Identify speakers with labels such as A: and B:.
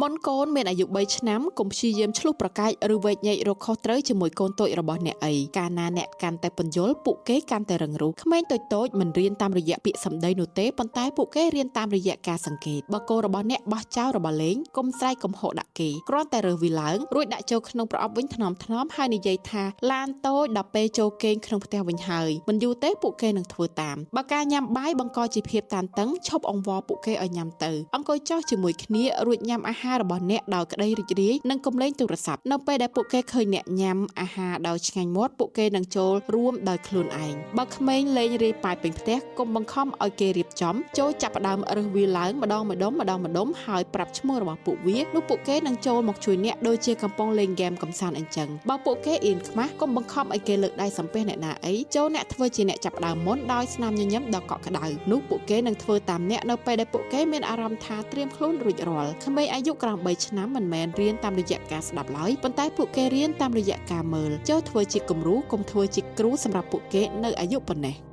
A: មុនកូនមានអាយុ3ឆ្នាំកុំព្យាយាមឆ្លោះប្រកែកឬវែកញែករកខុសត្រូវជាមួយកូនតូចរបស់អ្នកអីកាលណាអ្នកកាន់តែពន្យល់ពួកគេកាន់តែរឹងរូសក្មេងតូចៗមិនរៀនតាមរយៈពាក្យសម្ដីនោះទេប៉ុន្តែពួកគេរៀនតាមរយៈការសង្កេតបើកូនរបស់អ្នកបោះចោលរបស់លេងកុំស្រែកកំហុសដាក់គេគ្រាន់តែរើសវាឡើងរួចដាក់ចូលក្នុងប្រអប់វិញថ្នមថ្នមហើយនិយាយថាឡានតូចដល់ពេលចូលគេងក្នុងផ្ទះវិញហើយមិនយូរទេពួកគេនឹងធ្វើតាមបើការញ៉ាំបាយបង្កជាភាពតានតឹងឈប់អង្វរពួកគេឲ្យញ៉ាំទៅអង្គុយចុះជាមួយគ្នារួចញ៉ាំអាហាររបស់អ្នកដោយក្តីរីករាយនិងកុំលេងទូរស័ព្ទនៅពេលដែលពួកគេឃើញអ្នកញ៉ាំអាហារដោយឆ្ងាញ់មាត់ពួកគេនឹងចូលរួមដោយខ្លួនឯងបើក្មេងលេងរាយប៉ាយពេញផ្ទះកុំបង្ខំឲ្យគេរៀបចំចូលចាប់ផ្ដើមរើសវាឡើងម្ដងម្ដុំម្ដងម្ដុំហើយប្រាប់ឈ្មោះរបស់ពួកវានោះពួកគេនឹងចូលមកជួយអ្នកដូចជាកំពុងលេងហ្គេមកំសាន្តអញ្ចឹងបើពួកគេអៀនខ្មាស់កុំបង្ខំឲ្យគេលើកដៃសំពះអ្នកណាអីចូលអ្នកធ្វើជាអ្នកចាប់ផ្ដើមមុនដោយស្នាមញញឹមដ៏កក់ក្ដៅនោះពួកគេនឹងធ្វើតាមអ្នកនៅពេលដែលពួកគេមានអារម្មណ៍ថាត្រៀមខ្លួនរួចរាល់ក្មេងអាយុក្រោម3ឆ្នាំមិនមែនរៀនតាមរយៈការស្ដាប់ឡើយប៉ុន្តែពួកគេរៀនតាមរយៈការមើលចូលធ្វើជាគំរូកុំធ្វើជាគ្រូសម្រាប់ពួកគេនៅអាយុប៉ុណ្ណេះ។